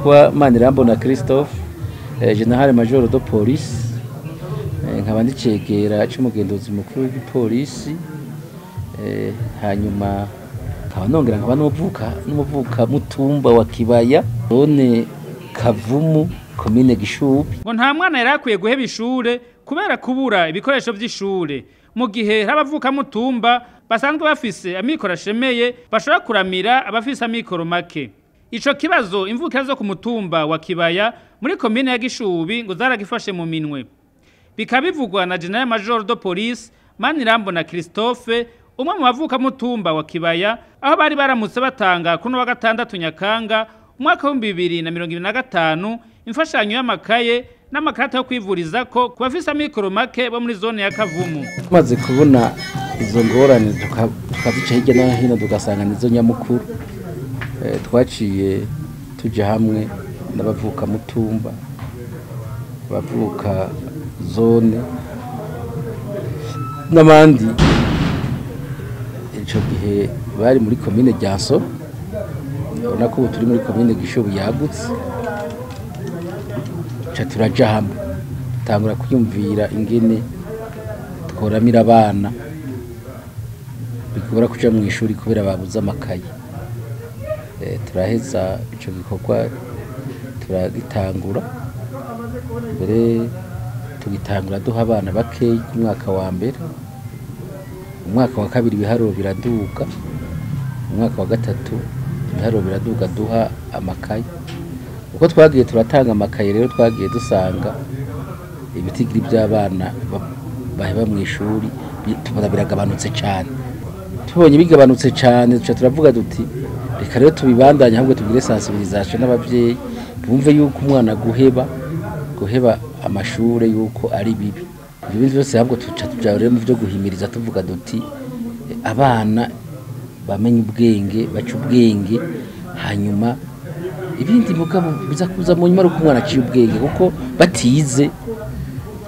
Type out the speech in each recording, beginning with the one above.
Nitwa Manirambona Christophe, General Major de Police, nkaba ndicegera c'umugenduzi mukuru w'igipolisi, hanyuma nkaba nongera nkaba n'umuvuka mutumba wa Kibaya, zone Kavumu, komine Gishubi. Ngo nta mwana yari akwiye guheba ishure kubera kubura ibikoresho vy'ishure, mu gihe abavuka mutumba basanzwe bafise amikoro ashemeye bashobora kuramira abafise amikoro make. Ico kibazo imvukira zo ku mutumba wa Kibaya muri komine ya Gishubi ngo zaragifashe mu minwe. Bikaba bivugwa na General Major de Police Manirambona Christophe, umwe mu bavuka mutumba wa Kibaya, aho bari baramutse batanga kuno wa gatandatu Nyakanga umwaka wa 2025 imfashanyo y'amakaye n'amakarata yo kwivurizako ku bafise amikoro make bo muri zone ya Kavumu. Tumaze kubona izo ngorane tukazica hirya no hino tugasanga nizo nyamukuru, twaciye tuja hamwe n'abavuka mutumba, abavuka zone n'abandi. Ico gihe bari muri komine Ryaso, ubona ko ubu turi muri komine Gishubi yagutse. Ca turaja hamwe dutangura kwiyumvira ingene tworamira abana bigora kuja mw'ishuri kubera babuze amakaye. Turaheza ico gikorwa turagitangura, mbere tugitangura duha abana bakeyi ku mwaka wa mbere, umwaka wa kabiri ibiharuro biraduga, umwaka wa gatatu ibiharuro biraduga duha amakaye. Uko twagiye turatanga amakaye rero twagiye dusanga ibitigiri by'abana baheba mw'ishuri tubona biragabanutse cyane. Tubonye bigabanutse cyane duca turavuga duti reka rero tubibandanye, ahubwo tugire sensibilisation n'abavyeyi bumve yuko umwana guheba amashure yuko ari bibi. Ibyo bintu byose ahubwo tuca tuja rero mu byo guhimiriza tuvuga duti abana bamenye ubwenge, bace ubwenge, hanyuma ibindi mugabo biza kuza mu nyuma uko umwana aciye ubwenge, kuko batize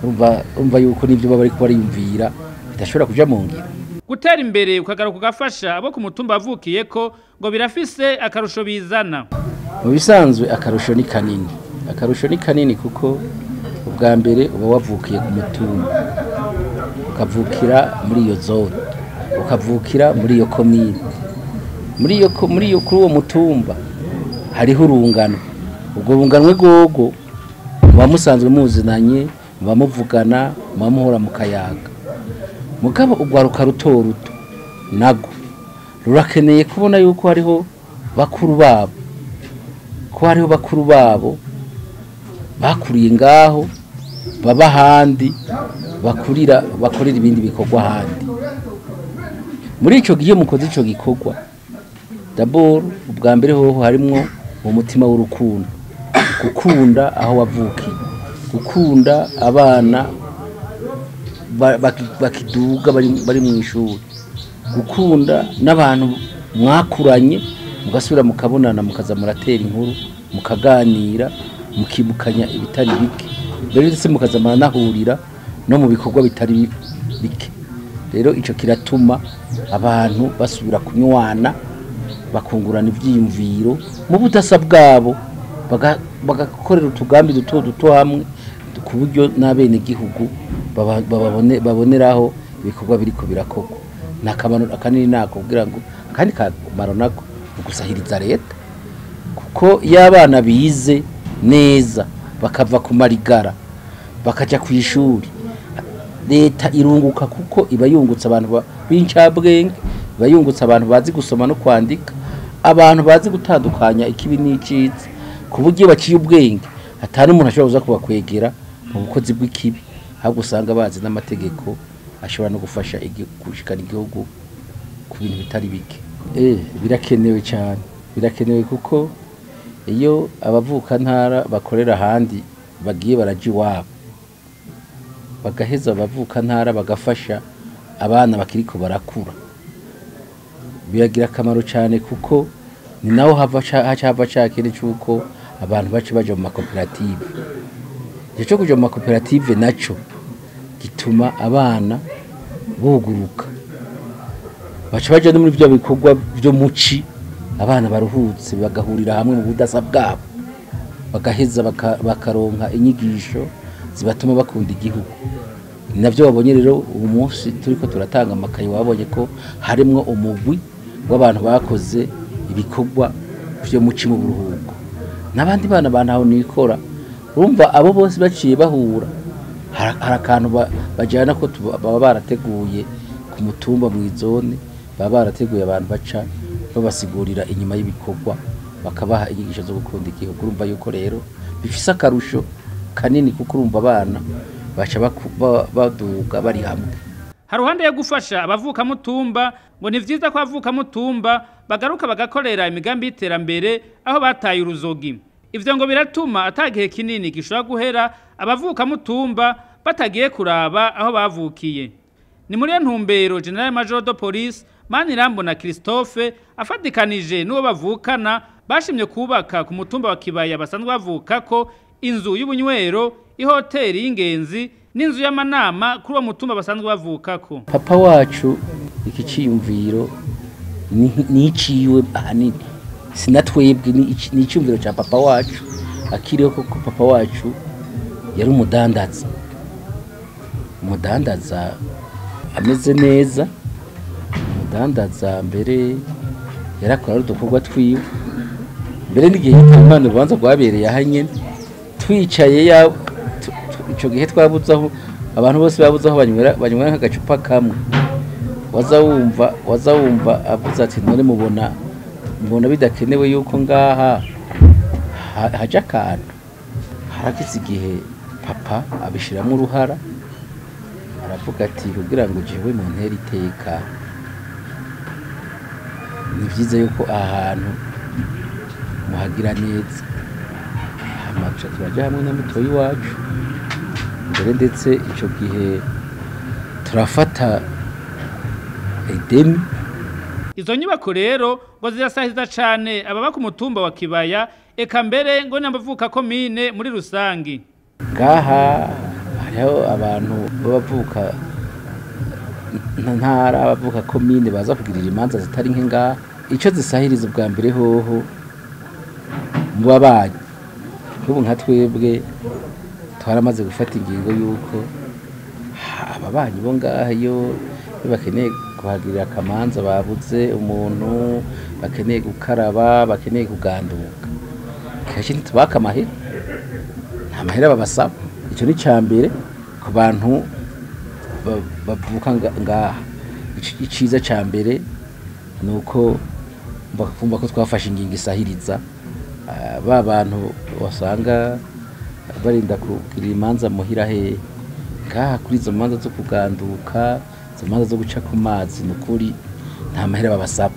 urumva yuko nivyo baba bariko bariyumvira bidashobora kuja mu ngiro. Gutera imbere ukagaruka ugafasha abo ku mutumba avukiyeko ngo birafise akarusho bizana. Mu bisanzwe akarusho ni kanini, akarusho ni kanini kuko ubwa mbere uba wavukiye ku mutumba, ukavukira muri iyo zone, ukavukira muri iyo komine, muri iyo kuri uwo mutumba hariho urungano. Ubwo runganwe gogo muba musanzwe muzinanye, muba muvugana, muba muhora mu kayaga. Mugabo urwaruka ruto ruto nago rurakeneye kubona yuko hariho bakuru babo, ko hariho bakuru babo bakuriye ngaho, baba handi, bakorera ibindi bikorwa handi. Muri ico gihe mukoze ico gikorwa, d'abord ubwa mbere hoho harimwo umutima w'urukundo, gukunda aho wavukiye, gukunda abana bakiduga bari mu ishuri, gukunda n'abantu mwakuranye mugasubira mukabonana, mukaza muratera inkuru, mukaganira, mukibukanya ibitari bike, mbere ndetse mukaza muranahurira no mu bikorwa bitari bike. Rero ico kiratuma abantu basubira kunywana, bakungurana ivyiyumviro mu budasa bwabo, bagakorera utugambi duto duto hamwe, ku buryo n'abenegihugu baboneraho ibikorwa biriko birakorwa. N'akamaro kanini nako kugira ngo kandi kamaro nako gusahiriza leta, kuko iyo abana bize neza bakava ku marigara bakaja kw'ishuri, leta irunguka kuko iba yungutse abantu b'incabwenge, iba yungutse abantu bazi gusoma no kwandika, abantu bazi gutandukanya ikibi n'iciza, ku buryo baciye ubwenge atari umuntu ashobora kuza kubakwegera mu bukozi bw'ikibi, ahubwo usanga bazi n'amategeko ashobora no gufasha gushikana igihugu ku bintu bitari bike. Birakenewe cyane, birakenewe kuko iyo abavuka ntara bakorera ahandi bagiye baraja iwabo, bagaheza abavuka ntara bagafasha abana bakiriko barakura, biragira akamaro cyane kuko ni naho hava ca kindi c'uko abantu baca baja mu makoperative. Ico co kuja mu makoperative naco gituma abana buguruka, baca baja no muri vya bikorwa vyo muci, abana baruhutse bagahurira hamwe mu budasa bwabo. Bagaheza bakaronka inyigisho zibatuma bakunda igihugu. Ni navyo babonye rero uyu munsi turiko turatanga amakaye, wabonye ko harimwo umugwi w'abantu bakoze ibikorwa vyo muci mu buruhuko n'abandi bana bantaho nikora. Urumva abo bose baciye bahura, hari akantu bajyana ko baba barateguye ku mutumba mu izone, baba barateguye abantu baca babasigurira inyuma y'ibikorwa, bakabaha inyigisho zo gukunda igihugu. Urumva yuko rero bifise akarusho kanini, kuko urumva abana baca baduga bari hamwe. Haruhande yo gufasha abavuka mutumba, ngo ni vyiza ko abavuka mutumba bagaruka bagakorera imigambi y'iterambere aho bataye uruzogi. Ivyo ngo biratuma atagihe kinini gishobora guhera abavuka mutumba batagiye kuraba aho bavukiye. Ni muri iyo ntumbero General Major de Police Manirambona Christophe afatikanije n'uwo bavukana bashimye kubaka ku mutumba wa Kibaya basanzwe bavukako inzu y'ubunywero, ihoteli y'ingenzi n'inzu y'amanama kuri uwo mutumba basanzwe bavukako. Papa wacu iki ciyumviro ni iciwe ahanini, sinatwebwe, ni iciyumviro ca papa wacu akiriho, kuko papa wacu yari umudandaza, umudandaza ameze neza, umudandaza mbere yarakora udukorwa twiwe. Mbere n'igihe yitaba Imana urubanza rwabereye aha nyene twicaye ya ico gihe twabuze aho abantu bose babuze aho banywera nk'agacupa kamwe, waza wumva avuze ati none mubona bidakenewe yuko ngaha haja akantu. Haragize igihe papa abishiramwo uruhara, aravuga ati kugira ngo jewe mu ntere iteka ni vyiza yuko aha hantu muhagira neza. Hama tuca turaja hamwe na mutoyi wacu mbere, ndetse ico gihe turafata ideni. Izo nyubako rero ngo zirasahiza cane ababa ku mutumba wa Kibaya, eka mbere ngo n'abavuka komine muri rusangi. Ngaha hariho abantu b'abavuka ntara, abavuka komine baza kugirira imanza zitari nke ngaha. Ico zisahiriza ubwa mbere hoho mu babanyi, nk'ubu nka twebwe twaramaze gufata ingingo yuko ababanyi bo ngaha iyo bakeneye kuhagirira akamanza, babuze umuntu, bakeneye gukaraba, bakeneye kuganduka, kenshi ntitubaka amahera, nta mahera babasaba. Ico ni ica mbere ku bantu bavuka ngaha. Iciza ca mbere ni uko bakumva ko twafashe ingingo isahiriza ba bantu wasanga barinda kugira imanza muhira he ngaha kuri izo manza zo kuganduka, izo manza zo guca ku mazi, ni ukuri nta mahera babasaba.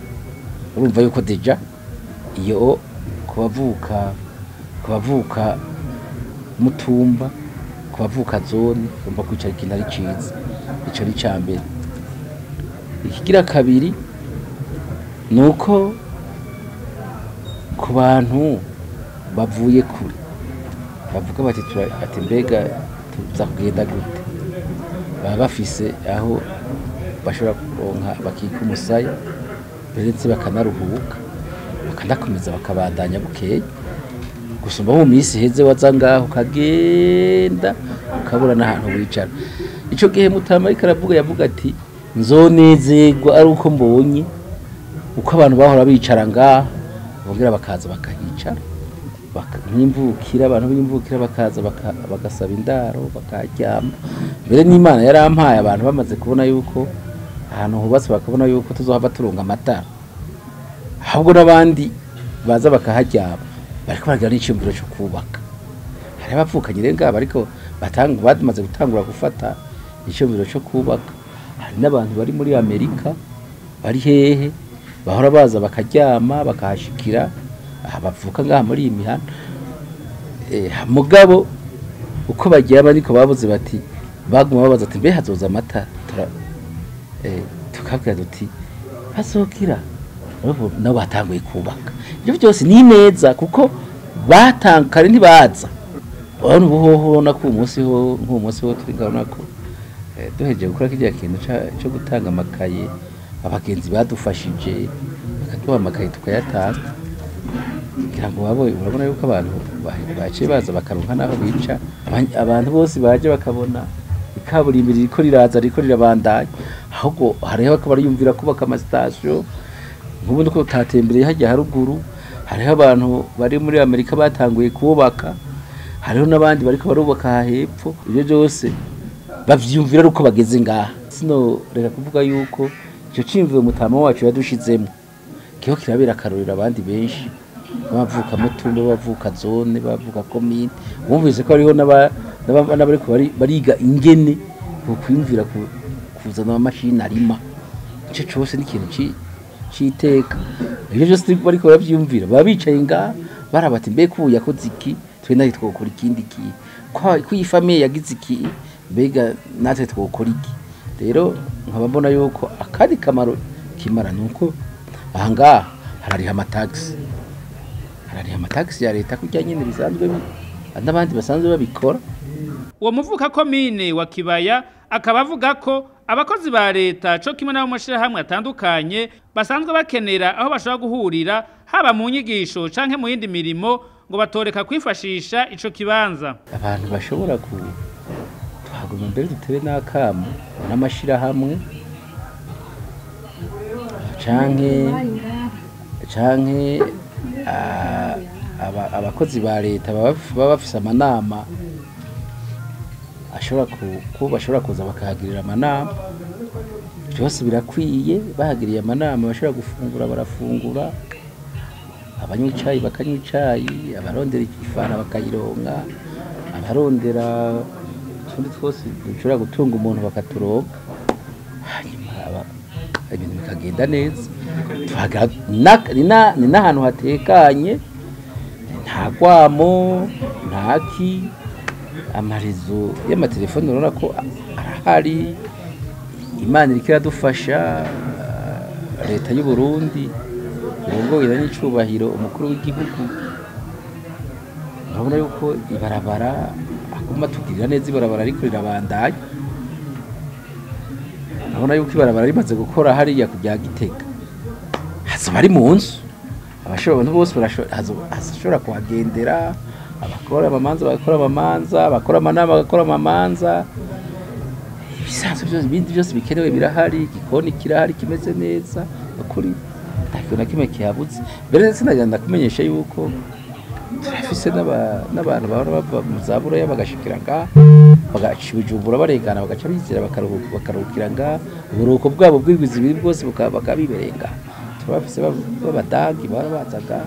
Urumva yuko deja iyo kubavuka mutumba, kubavuka zone, urumva ko ico kintu ari ciza. Ico ni ica mbere. Ikigira kabiri ni uko ku bantu bavuye kure bavuga bati ati mbega tuza kugenda gute, baba bafise aho bashobora kuronka bakika umusaya, ndetse bakanaruhuka bakanakomeza bakabandanya bukeye, gusumba mu minsi iheze waza ngaho ukagenda ukabura n'ahantu wicara. Ico gihe Mutama ariko aravuga, yavuga ati nzonezerwa ari uko mbonye uko abantu bahora bicara ngaha bongera bakaza bakahicara, nk'imvukira, abantu b'imvukira bakaza bagasaba indaro bakaryama. Mbere n'Imana yarampaye abantu bamaze kubona yuko ahantu hubatse, bakabona yuko tuzohava turonka amatara, ahubwo n'abandi baza bakaharyama bariko baragira n'iciyumviro co kubaka. Hari abavukanye rero ngaba ariko bamaze gutangura gufata iciyumviro co kubaka. Hari n'abantu bari muri Amerika, bari hehe, bahora baza bakaryama bakahashikira, aha bavuka ngaha muri iyi mihana. Mugabo uko baryama niko babuze bati, baguma babaza ati mbe hazoza amatara, tukabwira duti hazogira. Nabo batanguye kubaka. Ivyo byose ni neza kuko kare ntibaza. Urabona ubu hoho urabona ko umunsi ho, nk'uwo munsi ho turi ngaho nako, duhejeje gukora kirya kintu co gutanga amakaye, abagenzi badufashije bakaduha amakaye tukayatanga. Kugira ngo babe urabona yuko abantu baciye baza bakaronka naho bica, abantu bose baje bakabona ikaburimbi ririko riraza ririko rirabandanya, ahubwo hariho bariyumvira kubaka amasitasiyo. Nk'ubu nuko utatembereye hajya haruguru, hariho abantu bari muri Amerika batanguye kubaka, hariho n'abandi bariko barubaka aha hepfo. Ibyo byose bavyiyumvira ari uko bageze ngaha. Sino reka kuvuga yuko ico ciyumviro mutama wacu yadushizemo kiho kirabera akarorero abandi benshi bavuka mutumba, bavuka zone, bavuka komine. Bumvise ko hariho n'abariko bariga ingene bokwiyumvira kuzana amamashini arima. Ico cose ni ikintu c'iteka. Ivyo vyose bariko baravyiyumvira, baba bicaye ngaha baraba ati mbega ubu yakoze iki, twe natwe twokora ikindi ki, ko iyi famiye yagize iki, mbega natwe twokora iki. Rero nkaba mbona yuko akandi kamaro kimara nuko aha ngaha harariha amatagisi, harariha amatagisi ya leta kurya nyene bisanzwe n'abandi basanzwe babikora. Uwo muvuka komine wa Kibaya akaba avuga ko abakozi ba leta co kimwe n'abo mashirahamwe atandukanye basanzwe bakenera aho bashobora guhurira, haba mu nyigisho canke mu yindi mirimo, ngo batoreka kwifashisha ico kibanza. Abantu bashobora tuhaguma mbere dutere n'akamo n'amashirahamwe canke abakozi ba leta baba bafise amanama ashobora ku bashobora kuza bakahagirira amanama. Byose birakwiye, bahagiriye amanama bashobora gufungura barafungura, abanywa icayi bakanywa icayi, abarondera ifana bakayironka, abarondera utundi twose dushobora gutunga umuntu bakaturonka, hanyuma ibintu bikagenda neza. Ni n'ahantu hatekanye, nta rwamo, ntaki. Amarezo y'amatelefone urabona ko arahari. Imana iriko iradufasha, leta y'u Burundi irongowe n'icubahiro umukuru w'igihugu, urabona yuko ibarabara aguma tugirira neza, ibarabara ariko rirabandanya. Urabona yuko ibarabara rimaze gukora hariya ku rya Gitega, hazoba ari mu nzu, abantu bose bashobora kuhagendera, abakora amamanza bagakora amamanza, abakora amanama bagakora amamanza. Ibisanzwe byose, ibindi byose bikenewe birahari, igikoni kirahari kimeze neza, ukuri nta kintu na kimwe kihabuze. Mbere sinagenda kumenyesha yuko turafise n'abantu bahora bava mu za Buraya bagashikira ngaha, bagaca Bujumbura barengana, bagaca bizera bakaruhukira ngaha, uburuhuko bwabo bw'indwi zibiri bwose bakabibereye ngaha. Turabafise b'abadagi bahora baza ngaha.